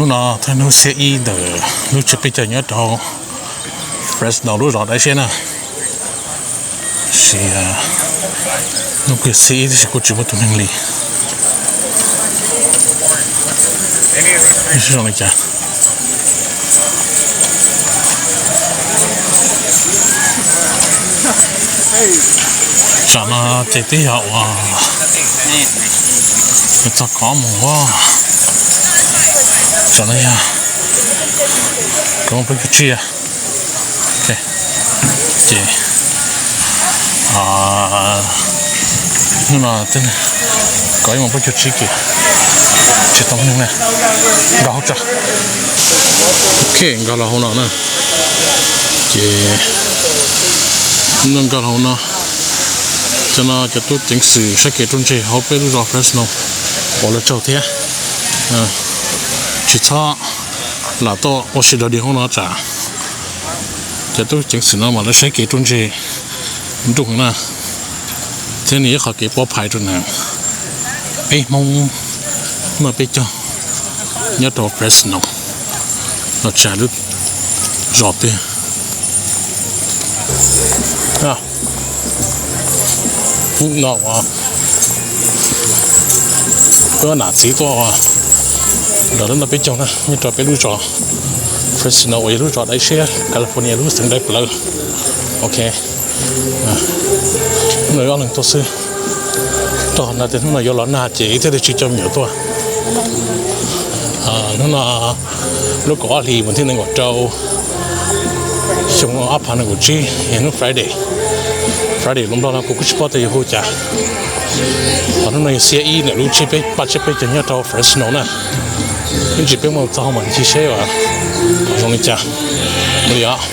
No thawj hnub xiab ib ntawm lub tsiab peb caug nyob rau Fresno lub zos dai siab na. Sis hnub kawg xiab ib tab sis kuj tsis muaj tus neeg li. Zoo li cas? Tsam no ces twb yog uas txog kov mus. Tsam no yog kaum ib moos peb caug tsib. Ces hnub no kaum ib moos peb caug tsib ces tsis tau neeg na. Nkag hauv tso. Ok, nkag los hauv no na. Ces nkag los hauv no, cov no cov tub ceev xwm saib kev ruaj ntseg hauv peb lub zos Fresno uas lawv tsaug thiab. Tsis txhob lam tuaj ua si dog dig hauv no tsam cov tub ceev xwm no mas lawv saib kev ruaj ntseg nruj heev na, thiab nws yog qhov kev pov phais rau na. Peb Hmoob noj peb caug nyob rau Fresno no tsis hais lub zos twg. Hnub no uas wb nam txiv tuaj nrog lawv noj peb caug na nyob rau peb lub zos Fresno uas yog lub zos dai siab California lub xeev dai plaws. Ok, hnub no wb ob leeg tuaj xwb. Rau qhov no tias hnub no yuav los nag ces wb thiaj li tsis coj me nyuam tuaj. Hnub no lub kaum ob hlis vas thib nees nkaum rau xyoo ob phav nees nkaum tsib, hnub Friday. Friday lus Nplog no kuv kuj tsis paub tias yuav hu cas. Hos hnub no yog xiab ib ntawm lub tsiab peb, paj tsiab peb caug nyob rau Fresno na. Ib ntsis peb mus txog hauv mas ncig seb uas zoo li cas li os.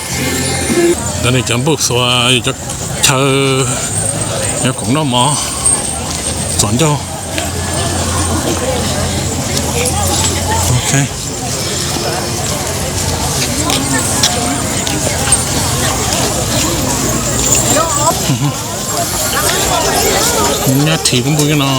Ntawd nws cov npauj xuas, yog cov chaw nyob khoom noj mov txom ncauj. Ok, nyab thim lub npuj no.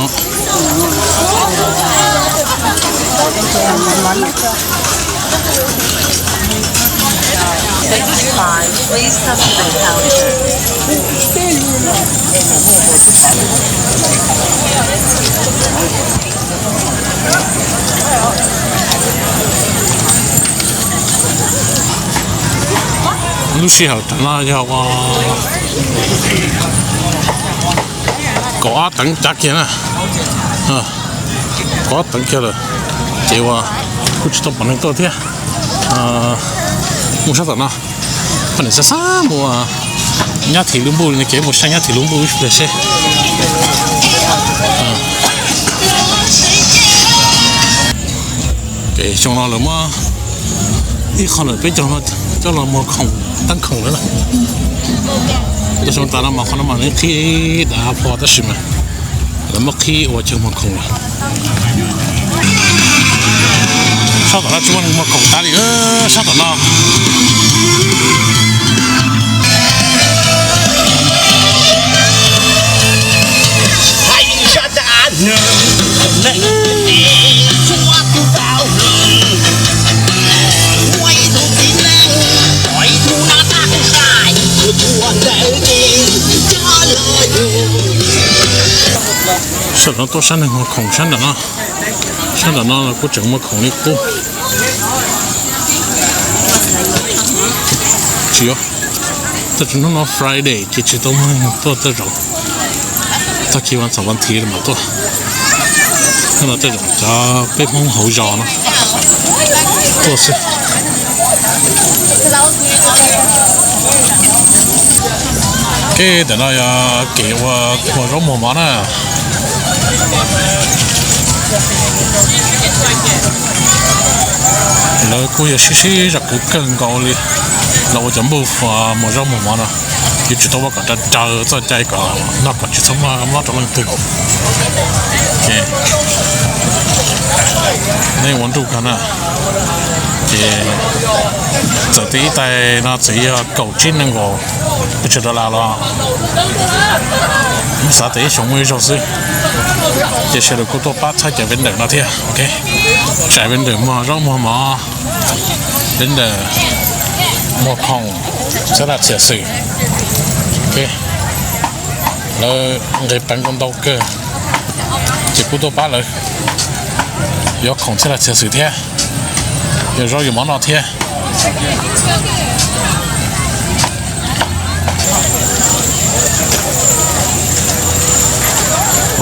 Lub sij hawm no yog uas kaum ob teev cav kiag na, kaum ob teev kiag lawm, ces uas kuj tsis tau pom neeg tuaj thiab. Mus sab tom no, poj niam xav xav mus nyab thim lub npuj li, ces mus saib nyab thim lub npuj ib pliag seb. Ces xyoo no lawv muab ib qho lawm peb caug no coj los muag khoom, teeb khoom lawm na. Lub xyoo tas no mas qhov no mas nws qhib dav plho tab sis mas lawv muab qhib ua chaw muag khoom lawm. Sab tom no tsis muaj neeg muag khoom tas li, sab tom no. Sab tom no tuaj sab neeg muag khoom sab nram no. Sab nram no los kuj tseem muag khoom li qub. Tsis, tej zaum hnub no Friday ces tsis tau muaj neeg tuaj tej zaum. Tag kis vas xaum vas thiv mam tuaj. Hnub no tej zaum cov peb Hmoob hauv zos no tuaj xwb. Kev ntawm no yog kev ua muag zaub muag mov na. Lawv kuj yog sib sib zog kwv kawg nkaus li los ua cov npuj muag zaub muag mov no. Yuav tsum tau ua kom raws raws txoj cai kom noj kom tsis txhob mob rau leej twg. Nej ua nruj kawg na. Ces txawm tias ib tais no txawm yog kaum tsib nees nkaum pes tsawg dollar los xav tias ib xyoos muaj ib zaug xwb. Ces sawv daws kuj tuaj pab txhawb cov vendor no thiab. Ok, tsam vendor muag zaub muag mov, vendor muag khoom, txhab laj txhiam xwm. Ok, lawv nqis peev kuj ntau kawg, ces kuj tuaj pab lawv yuav khoom txhab laj txhiam xwm thiab, yuav zaub yuav mov noj thiab.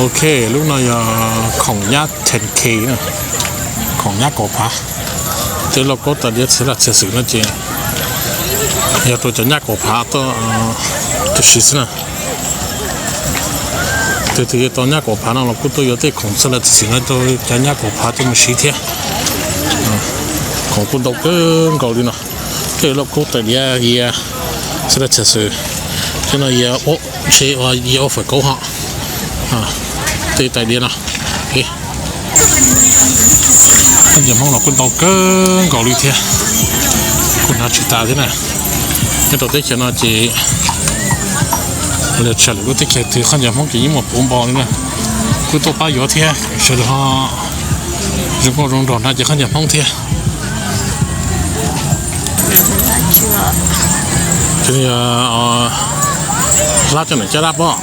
Ok, lub no yog khoom nyab ten K, khoom nyab kaum phav. Tej lauj kaub tais diav txhab laj txhiam xwm no ces yog rau cov nyab kaum phav tuaj tu siv xwb na. Tus twg yuav tau nyab kaum phav no los kuj tuaj yuav tej khoom txhab laj txhiam xwm no rau cov nyab kaum phav tuaj mus siv thiab. Khoom kuj ntau kawg nkaus li no. Tej lauj kaub tais diav, yias, txhab laj txhiam xwm, tej no yias, ntshe yias ua fawm kaub ho. Tej tais diav no. Khaub ncaws Hmoob los kuj ntau kawg nkaus li thiab, kuj hnav tsis tas thiab na. Nyob rau teb chaws no ces lawv tshaj lwm lub teb chaws twg khaub ncaws Hmoob ces yeej muaj puv npo li na. Kuj tuaj pab yuav thiab, sawv daws ho zoo nkauj zoo nraug hnav cov khaub ncaws Hmoob thiab. Hlab cov nam caj dab pob,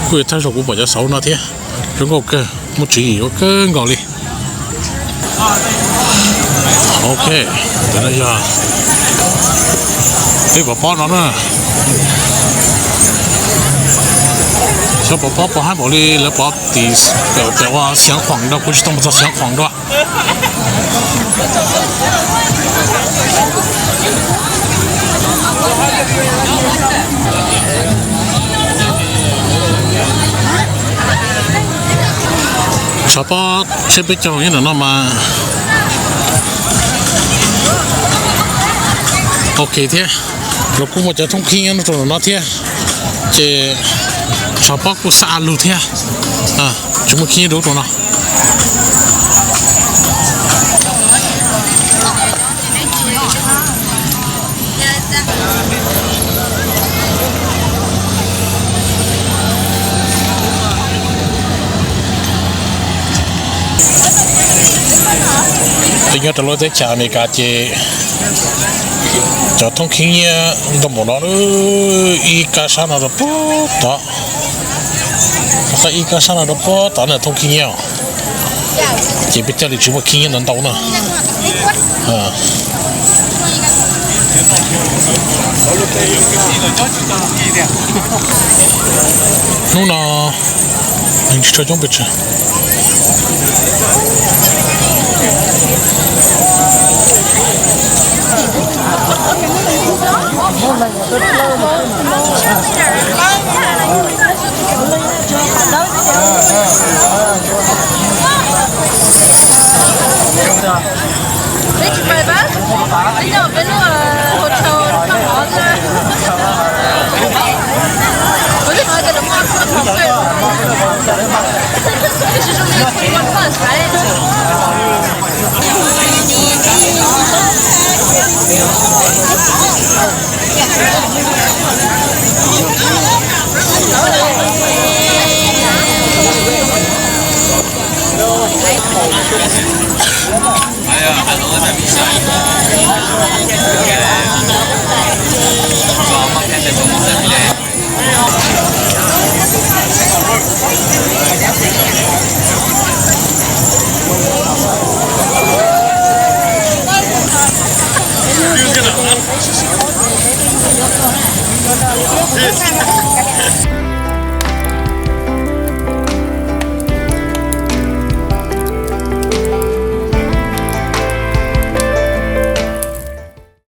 kuj yog thawj zaug kuv pom cov xauv no thiab. Zoo nkauj kawg, muaj tswv yim yuav kawg nkaus li. Ok, no yog peb pov pob no na. Xyov pov pob pov haib npaum li lawv pov tim ua Xeev Khuam dua, kuv tsis tau mus txog Xeev Khuam dua. Tshav pob tsheb peb caug nyob ntawm no mas ok thiab. Lawv kuj muaj cov thoob khib nyob rau ntawm no thiab, ces tshav pob kuj xab a lug thiab, tsis muaj khib nyob rau no. Twb nyob rau lub teb chaws Amelikas ces cov thoob khib nyiab ntau npaum no, ib kab sab no rau puag tod, ib kab sab no rau puag tod na thoob khib nyiab os. Ces peb coj li tsis muaj khib nyiab ntau ntau na. Hnub no neeg tsis tshua coob pes tsawg.